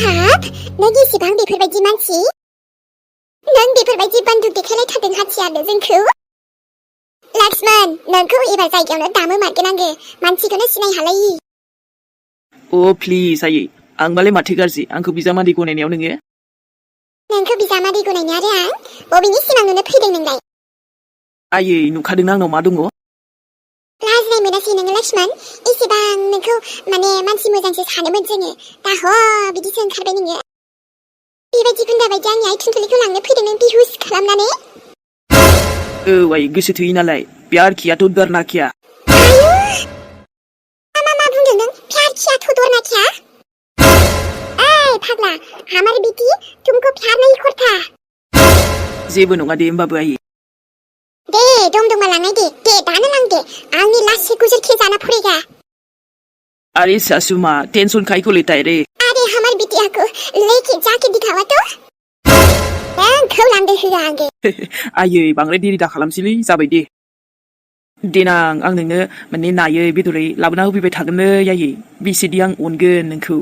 हाब नों इसिबां बेफोरबायदि मानसि नों बेफोरबायदि बन्दुक देखायलाय थादों हाथियारनो जोंखौ लक्ष्मण नोंखौ एबार जायगायावनो दामो मारगोन आङो मानसिखौनो सिनाय हालायि प्लिज आयै आंबालाय माथो गाज्रि आंखौ बिजामादै गनायनायाव नोंखौ बिजामादै गनायनाय आरो आं बबेनि सिमां नुनो फैदों नोंलाय आयै नुखादोंना आंनाव मा दङ लाजिनाय मोनासै नोङो लक्ष्मण एसेबां नोंखौ माने मानसि मोजांसो सानोमोन जोङो दाह बिदिसो ओंखारबाय नोङो बेबायदि गुन्दा बायदि आंनि आइ थुनथुलिखौ लांनो फैदों नों बिहुस खालामनानै आयै गोसो थोयो नालाय प्यार किया तो डरना क्या मा बुंदों नों प्यार किया तो डरना क्या फाग्ला हमारे बेटी तुमको प्यार नहीं करता जेबो नङा दे होमबाबो आयै दे दम लांनाय दे दानो लां दे आंनि लास्ट से गुजर के जाना पड़ेगा अरे सासू माँ टेंशन काहे को लेता है रे अरे हमारी बिटिया को लेके जाके दिखावा तो नोंखौ लांदो होआ आङो आयै बांद्राय देरि दा खालामसैलै जाबाय दे देनां आं नोंनो माने नायै बेदरै लाबोना होफैबाय थागोनलै आयै बेसेदि आं अनगोन नोंखौ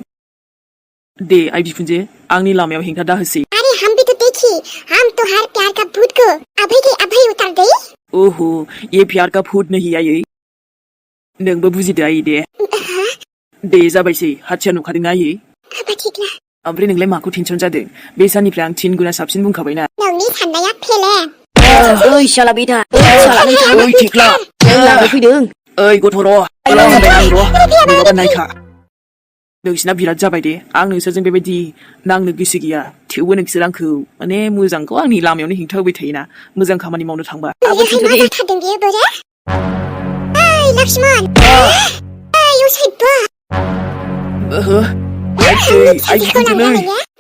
दे आइ बिखुनजो आंनि लामायाव हेंथा दा होसै अरे हम भी तो देखी हम तो हर प्यार का भूत को अभय के अभय उतार दे ओहो ये प्यार का भूत नहीं आयै नोंबो बुजिदो आयै दे जाबायसै हाथिया नुखादोंना आयै ओमफ्राय नोंलाय माखौ टेनसन जादों बे साननिफ्राय आं 3 गुना साबसिन बुंखाबायना नोंनि साननाया फेलें ओइ शाला बेटा ओइ थिख्ला लांनो फैदों ओइ गथ' र' नङाबा नायखा नोंसिना बिराद जाबाय दे आं नोंसोरजों बेबायदि नांनो गोसो गैया थेवबो नोंसोर आंखौ माने मोजांखौ आंनि लामायावनो हेंथा होबाय थायोना मोजां खामानि मावनो थांबा लक्ष्मण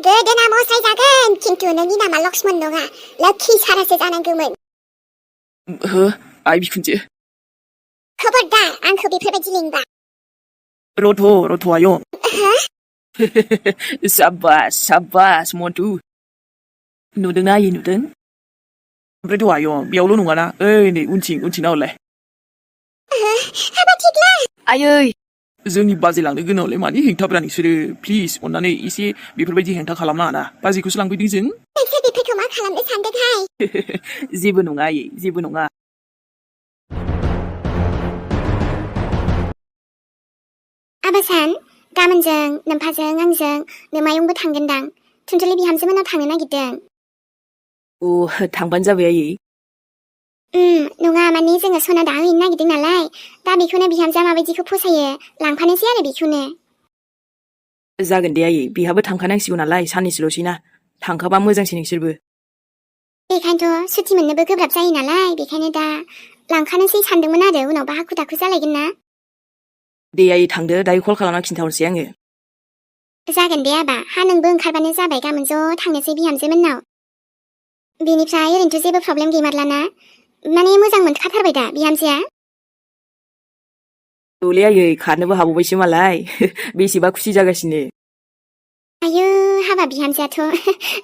गोदोना मसाइ जागोन खिन्थु नोंनि नामा लक्ष्मण नङा लोक्षि सारासो जानांगौमोन आइ बिखुनजो खबरदार आंखौ बेफोरबायदि लिंबा रथ' आयं साबास मन्टु नुदोंना आयै नुदों ओमफ्रायथ' आयं बेयावल' नङाना ओइ नै उनथिं नाहरलाय आयै जोंनि बाजै लांनो गोनांलाय मानि हेंथाब्रा नोंसोरो प्लिज अननानै एसे बेफोरबायदि हेंथा खालामनाङा ना बाजैखौसो लांफैदों जों नोंसोर बेफोरखौ मा खालामनो सानदोंहाय जेबो नङा आयै जेबो नङा आबासान गाबोनजों नोम्फाजों आंजों नोमायंबो थांगोनदां थुनथुलि बिहामजो मोनाव थांनो नागिरदों थांबानो जाबाय आयै नङा माने जोङो सना दाहोहैनो नागिरदों नालाय दा बेखौनो बिहामजोआ माबायदिखौ फसायो लांफानोसै आरो बेखौनो जागोन दे आयै बेहाबो थांखानांसिगौ नालाय साननैसोल'सै ना थांखाबा मोजांसै नोंसोरबो बेखायनोथ' सुथि मोननोबो गोब्राब जायो नालाय बेखायनो दा लांखानोसै सानदोंमोन आरो उनावबा हाखु दाखु जालायगोन ना दे आयै थांदो दायो कल खालामना खिन्थाहरसै आङो जागोन दे आबा हा नोंबो ओंखारबानो जाबाय गाबोन ज' थांनोसै बिहामजो मोननाव बेनिफ्राय ओरैनोथ' जेबो प्रब्लेम गैमारलाना माने मोजां मोनखाथारबाय दा बिहामजोआ औलै आयै खारनोबो हाबावबायसो मालाय बेसेबा खुसि जागासिनो आयौ हाबा बिहामजोआथ'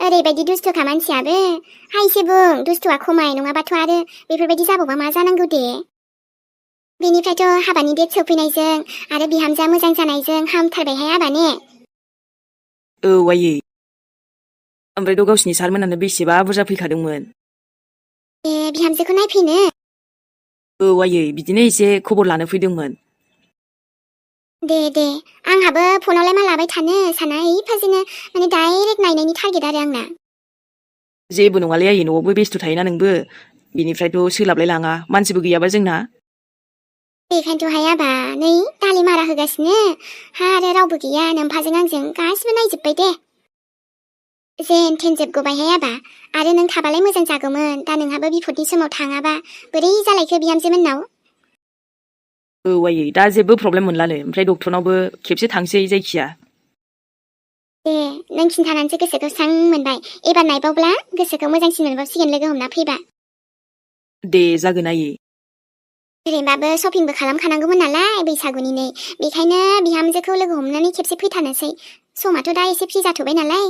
ओरैबायदि दुस्थ'खा मानसियाबो हायसे बुं दुस्थ'आ खमाय नङाबाथ' आरो बेफोरबायदि जाबावबा मा जानांगौ दे बेनिफ्रायथ' हाबानि डेट सफैनायजों आरो बिहामजोआ मोजां जानायजों हामथारबायहाय आबा ने औ आयै ओमफ्रायथ' गावसिनि सारमोनानो बेसेबा बुरजा फैखादोंमोन बिहामजोखौ नायफैनो औ आयै बिदिनो एसे खबर लानो फैदोंमोन दे आंहाबो फनावलाय मा लाबाय थानो साना एफाजिनो माने डाइरेक्ट नायनायनि टारगेट आरो आंना जेबो नङालै आयै न'आवबो बेस्थ' थायोना नोंबो बिनिफ्रायथ' सोलाबलाय लाङा मानसिबो गैयाबा जोंना बेखायनोथ'हाय आबा नै दालि मारा होगासिनो आरो रावबो गैया नोम्फाजों आंजों गासिबो नायजोब्बाय दे जेन थेन जोबगौबायहाय आबा आरो नों थाबालाय मोजां जागौमोन दा नोंहाबो बिपदनि समाव थाङाबा बोरै जालायखो बिहामजो मोननाव औ आयै दा जेबो प्रब्लेम मोनलानो ओमफ्राय डक्टरनावबो खेबसे थांसै जायखिया दे नों खिन्थानानैसो गोसोखौ स्रां मोनबाय एबार नायबावब्ला गोसोखौ मोजांसिन मोनबावसिगोन लोगो हमना फैबा दे जागोन आयै ओरैनोबाबो शपिंबो खालामखानांगौमोन नालाय बैसागुनि नै बेखायनो बिहामजोखौ लोगो हमनानै खेबसे फैथारनोसै समाथ' दा एसे फ्रि जाथ'बाय नालाय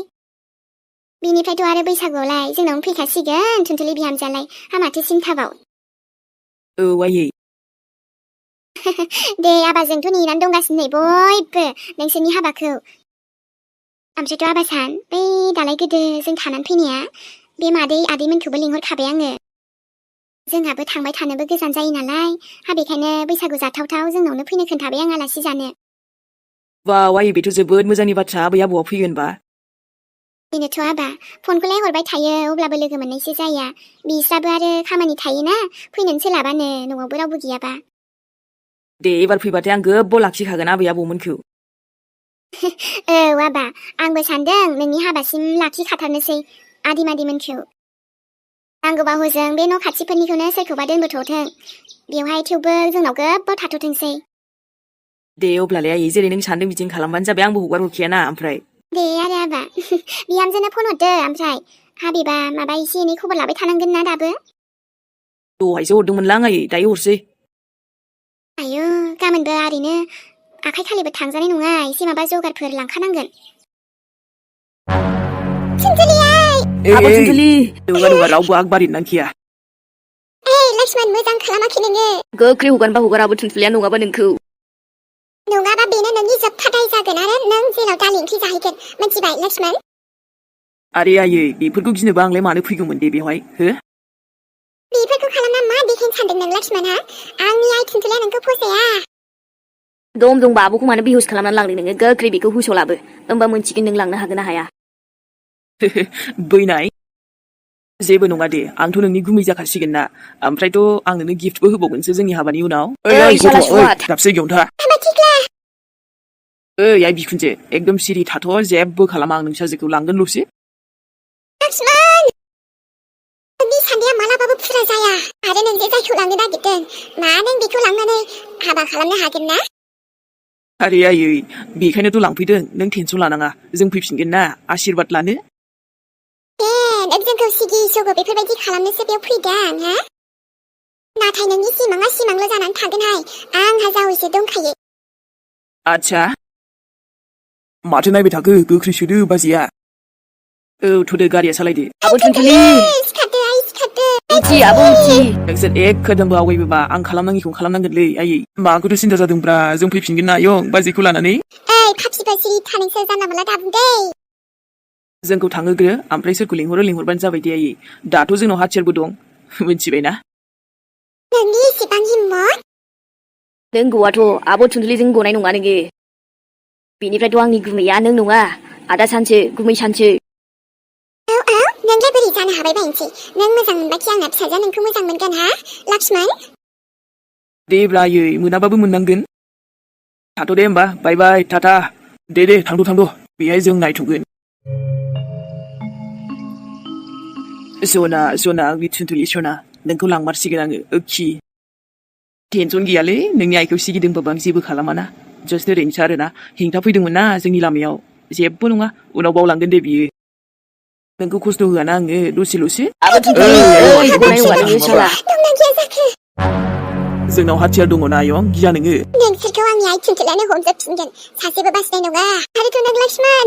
बिनिफ्रायथ' आरो बैसागुआवलाय जोंनावनो फैखासिगोन थुनथुलि बिहामजोआलाय हा माथो सिन्थाबाव औ आयै दे आबा जोंथ' नेनानै दंगासिनो नै बयबो नोंसोरनि हाबाखौ ओमफ्रायथ' आबा सान बै दालाय गोदो जों थानानै फैनाया बे मादै आदैमोनखौबो लिंहरखाबाय आङो जोंहाबो थांबाय थानोबो गोजान जायो नालाय बेखायनो बैसागु जाथावथाव जोंनावनो फैनो खोन्थाबाय आं आलासि जानो वाव आयै बेथ' जोबोद मोजांनि बाथ्रा आबै आबौआ फैगोनबा बेनोथ' आबा फनखौलाय हरबाय थायो अब्लाबो लोगो मोननायसो जाया बिस्राबो आरो खामानि थायोना फैनोनो सोलाबानो न'आवबो रावबो गैयाबा दे एबार फैबाथाय आं गोबाव लाखिखागोन आबै आबौमोनखौ औ आबा आंबो सानदों नोंनि हाबासिम लाखिखाथारनोसै आदै मादैमोनखौ नांगौबा हजों बे न' खाथिफोरनिखौनो सोरखौबा दोनबोथ'थों बेवहाय थेवबो जोंनाव गोबाव थाथ'थोंसै दे अब्लालाय आयै जेरै नों सानदों बिदिनो खालामबानो जाबाय आंबो हगार हरखायाना ओमफ्राय दे आरो आबा बिहामजोनो फन हरदो ओमफ्राय हाबेबा माबा एसे एनै खबर लाबाय थानांगोन ना दाबो दहायसो हरदोंमोनलां आयै दायो हरसै आयौ गाबोनबो ओरैनो आखाइ खालिबो थांजानाय नङा एसे माबा जगारफोर लांखानांगोन आब' थुनथुलि नङा रावबो आग बारिनो नांखाया लक्ष्मण मोजां खालामाखै नोङो गोख्रै हगारबा हगार आब' थुनथुलिया नङाबा नोंखौ नङाबा बेनो नोंनि जोबथा दाय जागोन आरो नों जेराव दालि ओंख्रि जाहैगोन मिथिबाय लक्ष्मण आरे आयै बेफोरखौ गिनोबा आंलाय मानो फैगौमोन दे बेवहाय हो बेफोरखौ खालामना मा देखायनो सानदों नों लक्ष्मणआ आंनि आइ थुनथुलिया नोंखौ फसाया दम दंबा आब'खौ मानो बेहुस खालामनानै लांदों नोङो गोख्रै बेखौ हुसआव लाबो होमबा मोनथिगोन नों लांनो हागोन ना हाया बैनाय जेबो नङा दे आंथ' नोंनि गुमै जाखासिगोन ना ओमफ्रायथ' आं नोंनो गिफ्टबो होबावगोनसो जोंनि हाबानि उनाव ओइ शाला सुवाद दाबसे जायगायावनो था ओइ आइ बिखुनजो एकदम सिरि थाथ' जेबो खालामा आं नोंसाजोखौ लांगोनल'सो लक्ष्मण नोंनि साननाया मालाबाबो फुरा जाया आरो नों जे जायखौ लांनो नागिरदों मा नों बेखौ लांनानै हाबा खालामनो हागोन ना आरे आयै बेखायनोथ' लांफैदों नों टेनसन लानाङा जों फैफिनगोन ना आशिर्बाद लानो नों जोंखौ सिगि सगो बेफोरबायदि खालामनोसो बेयाव फैदों हा नाथाय नोंनि सिमाङा सिमांल' जानानै थागोनहाय आंहा जावैसो दंखायो आच्छा माथो नायबाय थाखो गोख्रै सोदो बाजैया औ थुदो गारिया सालायदो आब' थुनथुलि सिखारदो आइ सिखारदो उथि आब' उथि नोंसोर एखदमबो आवगायबोबा आं खालामनाङिखौ खालामनांगोनलै आयै माखौथ' सिन्था जादोंब्रा जों फैफिनगोन ना आयं बाजैखौ लानानै ओइ फाफिबा सिरि था नोंसोर जानला मोनला दाबुंदै जोंखौ थांहोग्रो ओमफ्राय सोरखौ लिंहरबानो जाबाय दे आयै दाथ' जोंनाव हाथियारबो दं मिथिबायना नोंनि एसेबां हिम्मत नों गौआथ' आब' थुनथुलिजों गनाय नङा नोङो बेनिफ्रायथ' आंनि गुमैया नों नङा आदा सानसो गुमै सानसो औ नोंलाय बोरै जानो हाबाय बायनोसै नों मोजां मोनबाखि आंना फिसाजोआ नोंखौ मोजां मोनगोन हा लक्ष्मण देब्रा आयै मोनाबाबो मोननांगोन थाथ' दे होमबा बाय बाय टाटा दे थांद' बेहाय जों नायथ'गोन सना आंनि थुनथुलि सना नोंखौ लांमारसिगोन आङो ओखि टेनसन गैयालै नोंनि आइखौ सिगिदोंबाबो आं जेबो खालामाना जास्ट ओरैनोसो आरोना हेंथा फैदोंमोन ना जोंनि लामायाव जेबो नङा उनाव बावलांगोन दे बियो नोंखौ खस्थ' होआना आङो दसेल'सो आब' थुनथुलि ओइ गनाय नङा नोङो साला दंना गैया जाखो जोंनाव हाथियार दङ ना आयं गिया नोङो नोंसोरखौ आंनि आइ थुनथुलियानो हमजोबफिनगोन सासेबो बासिनाय नङा आरोथ' नों लक्ष्मण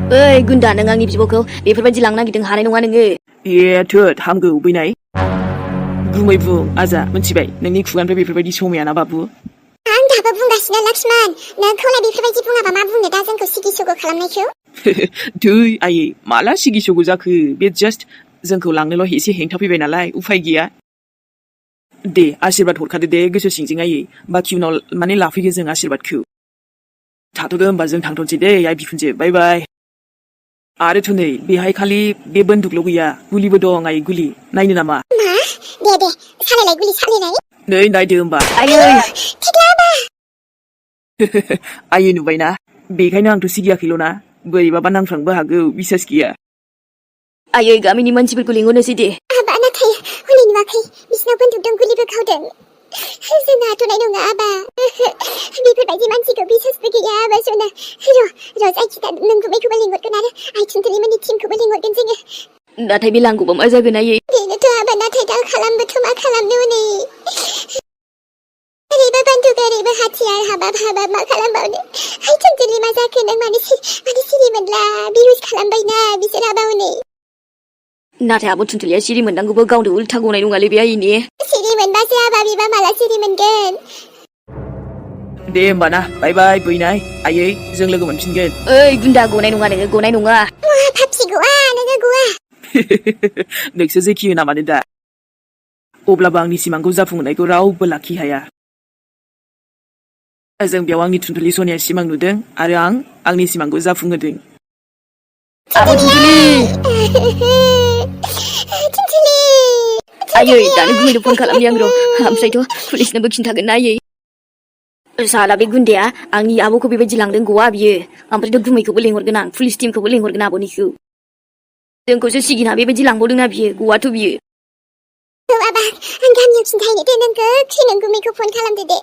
ओइ गुन्दा नों आंनि बिब'खौ बेफोरबायदि लांनो नागिरदों हानाय नङा नोङो थोद हामगौ बैनाय गुमै बुं आजा मिथिबाय नोंनि खुगानिफ्राय बेफोरबायदि समायाना बाबु आं दाबो बुंगासिनो लक्ष्मण नोंखौलाय बेफोरबायदि बुङाबा मा बुंनो दा जोंखौ सिगि सग' खालामनायखौ थै आयै माला सिगिसगौ जाखो बे जास्ट जोंखौ लांनोल' एसे हेंथा फैबाय नालाय उफाय गैया दे आशिर्बाद हरखादो दे गोसो सिंजों आयै बाखि उनाव माने लाफैयो जों आशिर्बादखौ थाथ'दो होमबा जों थांथ'नोसै दे आइ बिखुनजो बाय बाय आरोथ' नै बेहाय खालि बे बन्दुकल' गैया गुलिबो दं आयै गुलि नायनो नामा मा दे सालायलाय गुलि सालायलाय नै नायदो होमबा आयै आयै नुबायना बेखायनो आंथ' सिगियाखैल' ना बोरैबाबा नांफ्लांबो हागौ बिसास गैया आयै गामिनि मानसिफोरखौ लिंहरनोसै दे आबा नाथाय हनै नुवाखै बिसिनाव बन्दुक दं गुलिबो गावदों जों हाथ'नाय नङा आबा बेफोरबायदि मानसिखौ बिसासबो गैया आबा सना र' जायखिजाया नों गुबैखौबो लिंहरगोन आरो आइ थुनथुलिमोननि टिमखौबो लिंहरगोन जोङो नाथाय बे लांगौबा मा जागोन आयै बेनोथ' आबा नाथाय दा खालामबोथ' मा खालामनो हनै ओरैबो बन्दुक ओरैबो हाथियार हाबाब मा खालामबावनो आइ थुनथुलि मा जाखो नों मानो सिरि मोनला बिहुस खालामबायना बिसोर आबा हनै नाथाय आब' थुनथुलिया सिरि मोननांगौबो गावनो उल्था गनाय नङालै बे आइनि सिरि मोनबासो हाबा बिबा माला सिरि मोनगोन दे होमबा ना बाय बाय बैनाय आयै जों लोगो मोनफिनगोन ओइ गुन्दा गनाय नङा नोङो गनाय नङा पापसि गवा नोङो गवा नोंसो जेखि होना मानो दा अब्लाबो आंनि सिमांखौ जाफुंहोनायखौ रावबो लाखि हाया जों बेयाव आंनि थुनथुलि सनिया सिमां नुदों आरो आं आंनि सिमांखौ जाफुंहोदों आब' थुनथुलि थुनथुलि आयै दानो गुमैनो फन खालामनि आं र' ओमफ्रायथ' पुलिसनोबो खिन्थागोन ना आयै साला बे गुन्दाया आंनि आब'खौ बेबायदि लांदों गवा बियो ओमफ्रायथ' गुमैखौबो लेंहरगोन आं पुलिस टिमखौबो लेंहरगोन आब'निखौ जोंखौसो सिगिना बेबायदि लांबावदोंना बियो गवाथ' बियो आबा आं गामियाव खिन्थाहैनो दे नों गोख्रै नों गुमैखौ फन खालामदो दे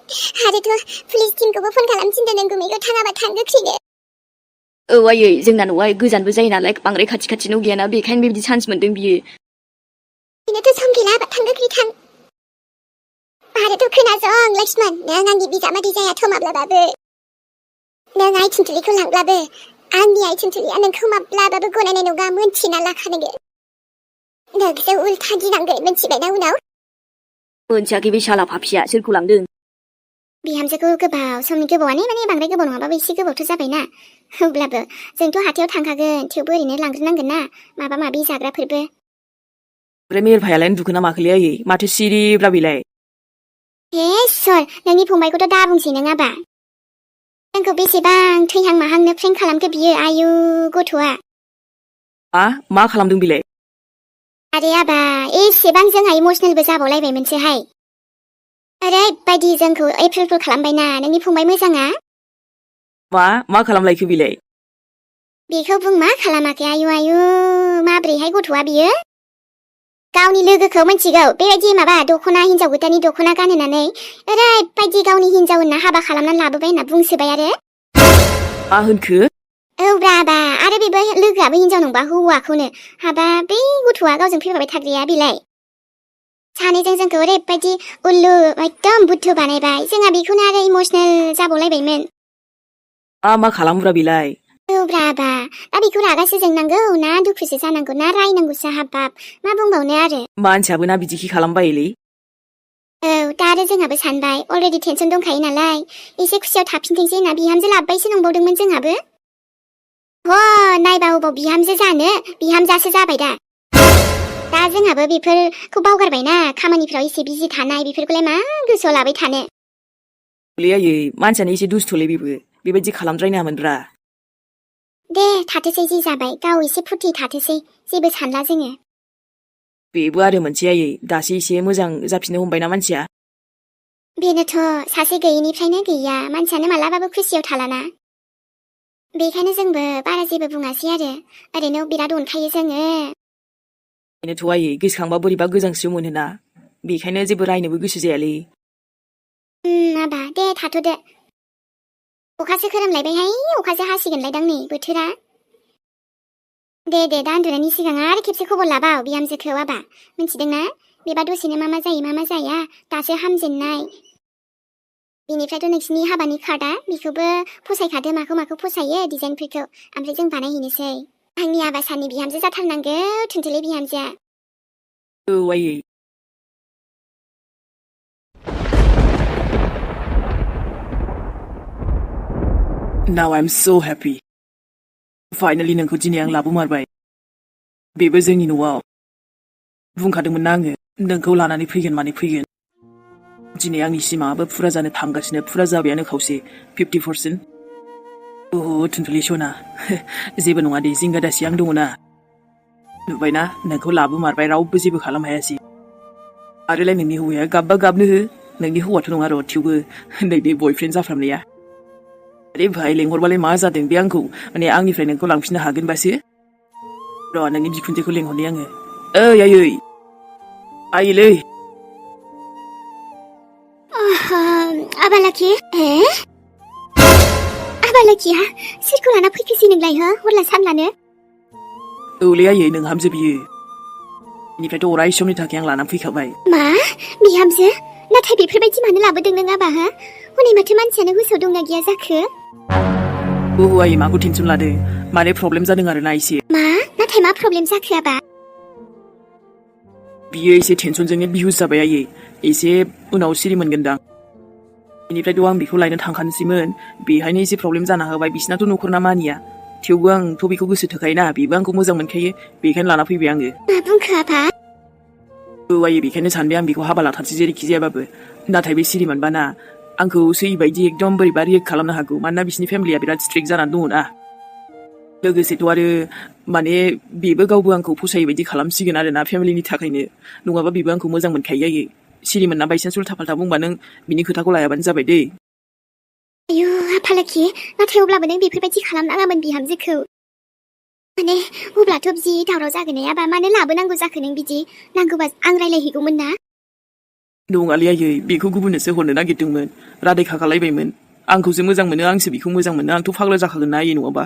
आरोथ' पुलिस टिमखौबो फन खालामथिनदो नों गुमैखौ थाङाबा थां गोख्रैनो औ आयै जोंना न'आ गोजानबो जायो नालाय बांद्राय खाथि खाथि न' गैयाना बेखायनो बेबायदि चान्स मोनदों बियो बेनोथ' सम गैला आबा थां गोख्रै थां आरोथ' खोनासं लक्ष्मण नों आंनि बिजामादै जायाथ' माब्लाबाबो नों आइ थुनथुलिखौ लांब्लाबो आंनि आइ थुनथुलिया नोंखौ माब्लाबाबो गनायनाय नङा मोनथिना लाखानांगोन नोंसो उल्था गिनांगोन मोनथिबायना उनाव मोनथियाखै बे साला फाफिया सोरखौ लांदों बिहामजोखौ गोबाव समनि गोबावानो माने बांद्राय गोबाव नङाबाबो एसे गोबावथ' जाबायना अब्लाबो जोंथ' हाथायाव थांखागोन थेवबो ओरैनो लांग्रोनांगोन ना माबा माबि जाग्राफोरबो ओमफ्राय मेरफायालाय दुखुना माखोलै आयै माथो सिरिब्ला बेलाय हे सर नोंनि फंबायखौथ' दा बुंसै नों आबा जोंखौ बेसेबां थैहां माहांनो प्रेंक खालामखो बियो आयु गथ'आ मा खालामदों बेलाय आरे आबा एसेबां जोंहा इमसनेलबो जाबावलायबायमोनसोहाय ओरैबायदि जोंखौ एप्रिलफोर खालामबायना नोंनि फंबाय मोजाङा मा खालामलायखो बेलाय बेखौ बुं मा खालामाखै आयु आयु माब्रैहाय गथ'आ बियो गावनि लोगोखौ मिथिगौ बेबायदि माबा दख'ना हिन्जाव गोदाननि दख'ना गानहोनानै ओरैबायदि गावनि हिन्जाव होनना हाबा खालामनानै लाबोबाय होनना बुंसोबाय आरो मा होनखो औ ब्राबा आरो बेबो लोगोआबो हिन्जाव नंबा हौवाखौनो हाबा बै गथ'आ गावजों फैफाबाय थाग्राया बेलाय सानैजों जोंखौ ओरैबायदि उल्लु एकदम बुद्धु बानायबाय जोंहा बेखौनो आरो इमसनेल जाबावलायबायमोन मा खालामब्रा बेलाय औ ब्राबा दा बेखौ रागासो जोंनांगौ ना दुखुसो जानांगौ ना रायनांगौसो हाबाब मा बुंबावनो आरो मानसियाबो ना बिदिखि खालामबायोलै औ दा आरो जोंहाबो सानबाय अलरेडि टेनसन दंखायो नालाय एसे खुसियाव थाफिनथोंसै होनना बिहामजो लाबोबायसो नंबावदोंमोन जोंहाबो नायबा अबाव बिहामजो जानो बिहामजासो जाबाय दा जोंहाबो बेफोरखौ बावगारबायना खामानिफ्राव एसे बिजि थानाय बेफोरखौलाय मा गोसोआव लाबाय थानो आयै मानसियानो एसे दुस्थ'लै बेबो बेबायदि खालामद्रायनाङामोनब्रा दे थाथोसै जि जाबाय गाव एसे फुर्ति थाथोसै जेबो सानला जोङो बेबो आरो मोनसे आयै दासो एसे मोजां जाफिननो हमबायना मानसिया बेनोथ' सासे गैयिनिफ्रायनो गैया मानसियानो मालाबाबो खुसियाव थालाना बेखायनो जोंबो बारा जेबो बुङासै आरो ओरैनो बिराद अनखायो जोङो बेनोथ' आयै गोसोखांबा बोरैबा गोजांस्रिउ मोनोना बेखायनो जेबो रायनोबो गोसो जायालै आबा दे थाथ'दो अखासो खोरोमलायबायहाय अखासो हासिगोनलायदां नै बोथोरा दे दा उन्दुनायनि सिगां आरो खेबसे खबर लाबाव बिहामजोखौ आबा मिथिदोंना बेबा दसेनो मा जायो मा जाया दासो हामजेननाय बेनिफ्रायथ' नोंसिनि हाबानि कार्डआ बेखौबो फसायखादो माखौ फसायो डिजाइनफोरखौ ओमफ्राय जों बानायहैनोसै आंनि आबासानि बिहामजो जाथारनांगौ थुनथुलि बिहामजोआ औ आयै Now I'm so happy. Finally नोंखौ दिनै आं लाबोमारबाय बेबो जोंनि न'आव बुंखादोंमोन ना आङो नोंखौ लानानै फैगोन माने फैगोन दिनै आंनि सिमाङाबो फुरा जानो थांगासिनो फुरा जाबायानो खावसे 50% थुनथुलि सना जेबो नङा दे जिंगा दासि आं दङना नुबायना नोंखौ लाबोमारबाय रावबो जेबो खालाम हायासै आरोलाय नोंनि हौवाया गाबबा गाबनो हो नोंनि हौवाथ' नङा र' थेवबो नोंनि बयफ्रेन्ड जाफ्रामनाया अरे भाई लेंहरबालाय मा जादों बे आंखौ माने आंनिफ्राय नोंखौ लांफिननो हागोनबासो र' नोंनि बिखुनजोखौ लेंहरनि आङो ओइ आयैलै आबालाखि आबालाखिया सोरखौ लाना फैखोसै नोंलाय हो हरला सानलानो औलै आयै नोंहामजो बियो बेनिफ्रायथ' अराय समनि थाखाय आं लानानै फैखाबाय मा बिहामजो नाथाय बेफोरबायदि मानो लाबोदों नों आबा हो हनै माथो मानसियानो गोसोआव दंना गैया जाखो आयै माखौ टेनसन लादों माने प्रब्लेम जादों आरोना एसे मा नाथाय मा प्रब्लेम जाखो आबा बियो एसे टेनसनजोंनो बिहुस जाबाय आयै एसे उनाव सिरि मोनगोनदां बेनिफ्रायथ' आं बेखौ लायनो थांखानोसैमोन बेहायनो एसे प्रब्लेम जाना होबाय बिसिनाथ' न'खरना मानिया थेवबो आंथ' बेखौ गोसो थोखायोना बेबो आंखौ मोजां मोनखायो बेखायनो लाना फैबाय आङो मा बुंखो आफा औ आयै बेखायनो सानबाय आं बेखौ हाबा लाथारसै जेरैखि जायाबाबो नाथाय बे सिरि मोनबाना आंखौ सैबायदि एकदम बोरैबा रियेक्ट खालामनो हागौ मानोना बिसिनि फेमिलिया बिराद स्ट्रिक्ट जानानै दङना लोगोसेथ' आरो माने बेबो गावबो आंखौ फसायै बायदि खालामसिगोन आरोना फेमिलिनि थाखायनो नङाबा बेबो आंखौ मोजां मोनखायो आयै सिरि मोनना बायसान्स उल्था फाल्था बुंबा नों बिनि खोथाखौ लायाबानो जाबाय दै आयु आफा लोखि नाथाय अब्लाबो नों बेफोरबायदि खालामनाङामोन बिहामजोखौ माने अब्लाथ' बिदि दावराव जागोन आबा मानो लाबोनांगौ जाखो नों बिदि नांगौबा आं रायलायहैगौमोन ना नङालै आयै बेखौ गुबुननोसो हरनो नागिरदोंमोन रादाय खाखालायबायमोन आंखौसो मोजां मोनो आंसो बेखौ मोजां मोनो आंथ' फाग्ला जाखागोन ना आयै नङाबा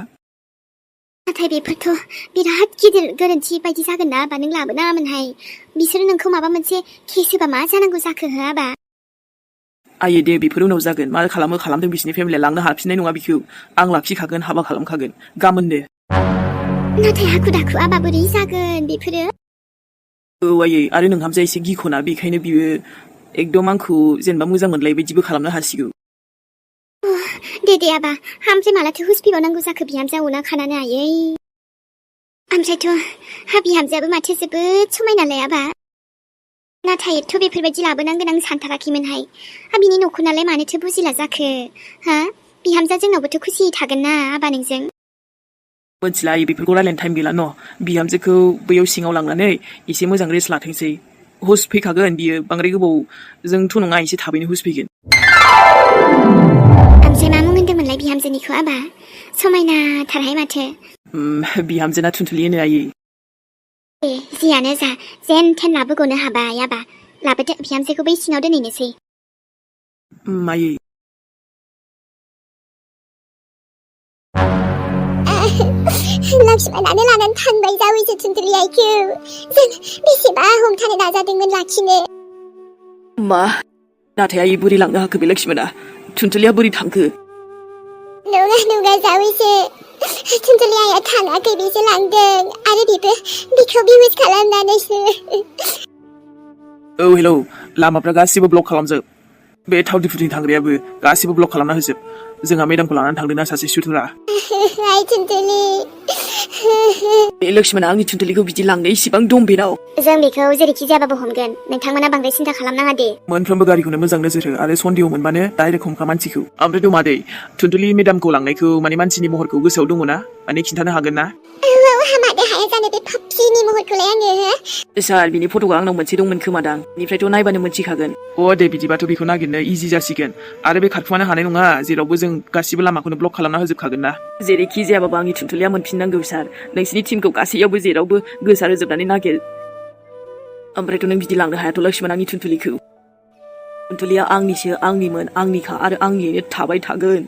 नाथाय बेफोरथ' बिराद गिदिर गोरोन्थि बायदि जागोन ना आबा नों लाबोनाङामोनहाय बिसोरो नोंखौ माबा मोनसे केस होबा मा जानांगौ जाखो हो आबा आयै दे बेफोर उनाव जागोन मा खालामो खालामदों बिसिनि फेमिलिया लांनो हाफिननाय नङा बिखौ आं लाखिखागोन हाबा खालामखागोन गाबोननो नाथाय हाखु दाखु आबा बोरै जागोन बेफोरो औ आयै आरो नोंहामजा एसे गिख'ना बेखायनो बियो एकदम आंखौ जेनेबा मोजां मोनलाय बायदिबो खालामनो हासिगौ दे आबा ओमफ्राय मालाथो होसफिबावनांगौ जाखो बिहामजोआ अना खानानै आयै ओमफ्रायथ' हा बिहामजोआबो माथो जोबोद समायनालाय आबा नाथाय एथ' बेफोरबायदि लाबोनांगोन आं सानथाराखैमोनहाय बिनि न'खरनालाय मानोथो बुजिला जाखो हा बिहामजोआ जोंनावबोथ' खुसियै थागोन ना आबा नोंजों मोनथिला आयै बेफोरखौ रायलायनो टाइम गैला न' बिहामजोखौ बैयाव सिङाव लांनानै एसे मोजां रेस्ट लाथोंसै हुस फैखागोन बियो बांद्राय गोबावजोंथ' नङा एसे थाबैनो हुस फैगोन ओमफ्राय मा मुं होनदोंमोनलाय बिहामजोनिखौ आबा समायनाथारहाय माथो बिहामजोना थुनथुलि होनो आयै ए जियानो जा जेन थेन लाबोग'नो हाबाय आबा लाबोदो बिहामजोखौ बै सिङाव दोनहैनोसै आयै लक्ष्मणानो लानानै थांबाय जावैसो थुनथुलि आइखौ जों बेसेबा हमथानो नाजादोंमोन लाखिनो मा नाथाय आयै बोरै लांनो हाखो बे लक्ष्मणा थुनथुलिया बोरै थांखो नङा जावैसो थुनथुलि आइया थाङाखै बेसो लांदों आरो बेखौ बिहुस खालामनानैसो औ हेलौ लामाफ्रा गासिबो ब्लक खालामजोब बे थाव दिफुथिं थांग्रायाबो गासिबो ब्लक खालामना होजोब जोंहा मेदामखौ लानानै थांदोंना सासे सुथुरा आइ थुनथुलि बे लक्ष्मणा आंनि थुनथुलिखौ बिदि लांनो इसिबां दं बेनाव जों बेखौ जेरैखि जायाबाबो हमगोन नोंथांमोना बांद्राय सिन्था खालामनाङा दे मोनफ्रोमबो गारिखौनो मोजां नोजोर हो आरो सन्देह मोनबानो डाइरेक्ट हमखा मानसिखौ ओमफ्राय मादै थुनथुलि मेदामखौ लांनायखौ माने मानसिनि महरखौ गोसोआव दङ ना माने खिन्थानो हागोन ना हामादो हाया जानो बे पाप्पिनि महरखौलाय आङो सार बिनि फट'आ आंनाव मोनसे दंमोन खोमादां बेनिफ्रायथ' नायबानो मोनथिखागोन दे बिदिबाथ' बेखौ नागिरनो इजि जासिगोन आरो बे खारखुमानो हानाय नङा जेरावबो जों गासिबो लामाखौनो ब्लक खालामना होजोबखागोन ना जेरैखि जायाबाबो आंनि थुनथुलिया मोनफिननांगौ सार नोंसिनि टिमखौ गासैयावबो जेरावबो गोसार होजोबनानै नागिर ओमफ्रायथ' नों बिदि लांनो हायाथ' लक्ष्मण आंनि थुनथुलिखौ थुनथुलिया आंनिसो आंनिमोन आंनिखा आरो आंनियैनो थाबाय थागोन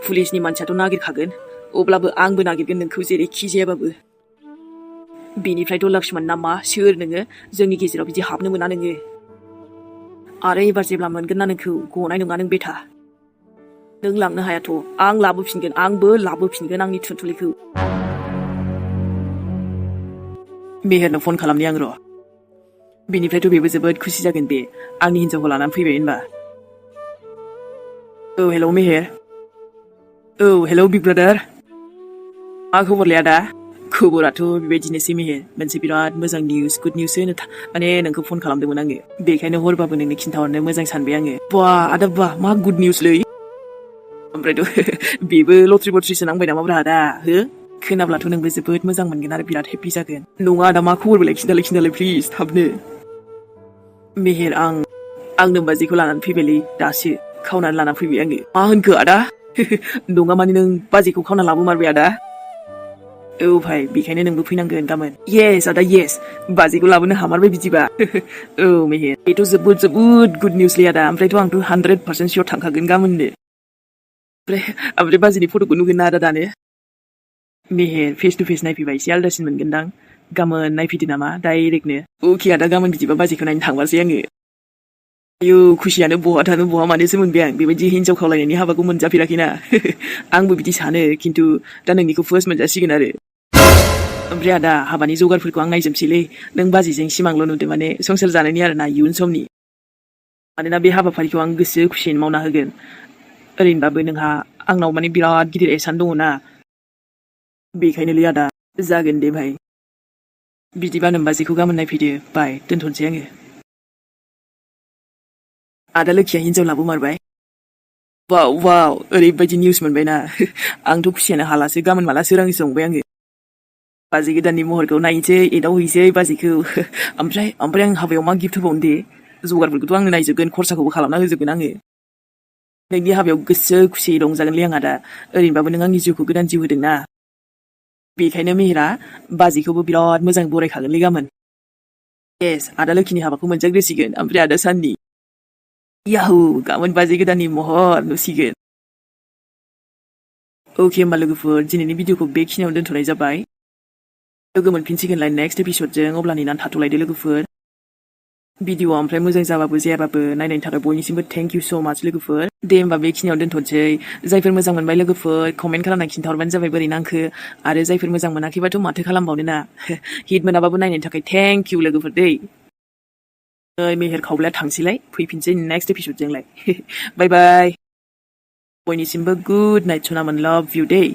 पुलिसनि मानसियाथ' नागिरखागोन अब्लाबो आंबो नागिरगोन नोंखौ जेरैखि जायाबाबो बेनिफ्रायथ' लक्ष्मण ना मा सोर नोङो जोंनि गेजेराव बिदि हाबनो मोना नोङो आरो एबार जेब्ला मोनगोन ना नोंखौ गनाय नङा नों बेथा नों लांनो हायाथ' आं लाबोफिनगोन आंबो लाबोफिनगोन आंनि थुनथुलिखौ मेहेरनो फन खालामनि आं र' बेनिफ्रायथ' बेबो जोबोद खुसि जागोन बे आंनि हिन्जावखौ लानानै फैबाय होनबा औ हेलौ मेहेर औ हेलौ बिग ब्रादार मा खबरलै आदा खबराथ' बेबायदिनोसै मेहेर मोनसे बिराद मोजां निउस गुड निउस होनो माने नोंखौ फन खालामदोंमोन आङो बेखायनो हरबाबो नोंनो खिन्थाहरनो मोजां सानबाय आङो बा आदा बा मा गुड निउसलै ओमफ्रायथ' बेबो लट्रि बट्रिसो नांबाय नामाब्रा आदा हो खोनाब्लाथ' नोंबो जोबोद मोजां मोनगोन आरो बिराद हेपि जागोन नङा आदा मा खबरबालाय खिन्थालाय प्लिज थाबनो मेहेर आं नोमबाजैखौ लानानै फैबायलै दासो खावनानै लानानै फैबाय आङो मा होनखो आदा नङा माने नों बाजैखौ खावना लाबोमारबाय आदा औ भाई बेखायनो नोंबो फैनांगोन गाबोन येस आदा येस बाजैखौ लाबोनो हामारबाय बिदिबा औ मेहेर बेथ' जोबोद गुड निउसलै आदा ओमफ्रायथ' आंथ' 100% सियर थांखागोन गाबोननो ओमफ्राय बाजैनि फट'खौ नुगोन ना आदा दानो मेहेर फेस टु फेस नायफैबा एसे आलदासिन मोनगोनदां गाबोन नायफैदो नामा डाइरेक्टनो अके आदा गाबोन बिदिबा बाजैखौ नायनो थांबासै आङो आयौ खुसियानो बहा थानो बहा मानोसो मोनबाय आं बेबायदि हिन्जाव खावलायनायनि हाबाखौ मोनजाफेराखैना आंबो बिदि सानो खिन्थु दा नोंनिखौ फार्स्ट मोनजासिगोन आरो ओमफ्राय आदा हाबानि जगारफोरखौ आं नायजोबसैलै नों बाजिजों सिमांल' नुदो माने संसार जानायनि आरोना इयुन समनि मानोना बे हाबाफारिखौ आं गोसो खुसियैनो मावना होगोन ओरैनोबाबो नोंहा आंनाव माने बिराद गिदिर एहसान दङ ना बेखायनोलै आदा जागोन दे भाई बिदिबा नों बाजिखौ गाबोन नायफैदो बाय दोनथ'नोसै आङो आदा लोखिया हिनजाव लाबोमारबाय वाव वाव ओरैबायदि निउस मोनबायना आंथ' खुसियानो हालासो गाबोन माला सोरांसो संबाय आङो बाजै गोदाननि महरखौ नायनोसै एदावहैसै बाजैखौ ओमफ्राय आं हाबायाव मा गिफ्ट होबावनो दे जगारफोरखौथ' आंनो नायजोबगोन खरसाखौबो खालामना होजोबगोन आङो नोंनि हाबायाव गोसो खुसियै रंजागोनलै आं आदा ओरैनोबाबो नों आंनि जिउखौ गोदान जिउ होदोंना बेखायनो मेहेरा बाजैखौबो बिराद मोजां बरायखागोनलै गाबोन येस आदा लोखिनि हाबाखौ मोनजाग्रोसिगोन ओमफ्राय आदा साननि याहु गाबोन बाजै गोदाननि महर नुसिगोन अके होमबा लोगोफोर दिनैनि भिडिअखौ बेखिनियावनो दोनथ'नाय जाबाय लोगो मोनफिनसिगोनलाय नेक्स्ट एपिसडजों अब्ला नेनानै थाथ'लायदो लोगोफोर भिडिअआ ओमफ्राय मोजां जाबाबो जायाबाबो नायनायनि थाखाय बयनिसिमबो थेंक इउ स' माच लोगोफोर दे होमबा बेखिनियाव दोनथ'नोसै जायफोर मोजां मोनबाय लोगोफोर कमेन्ट खालामना खिन्थाहरबानो जाबाय बोरै नांखो आरो जायफोर मोजां मोनाखैबाथ' माथो खालामबावनो ना हिट मोनाबाबो नायनायनि थाखाय थेंक इउ लोगोफोर दै मेहेर खावब्लाया थांसैलाय फैफिनसै नेक्स्ट एपिसडजोंलाय बाय बाय बयनिसिमबो गुड नाइट सनामोन लाभ इउ दै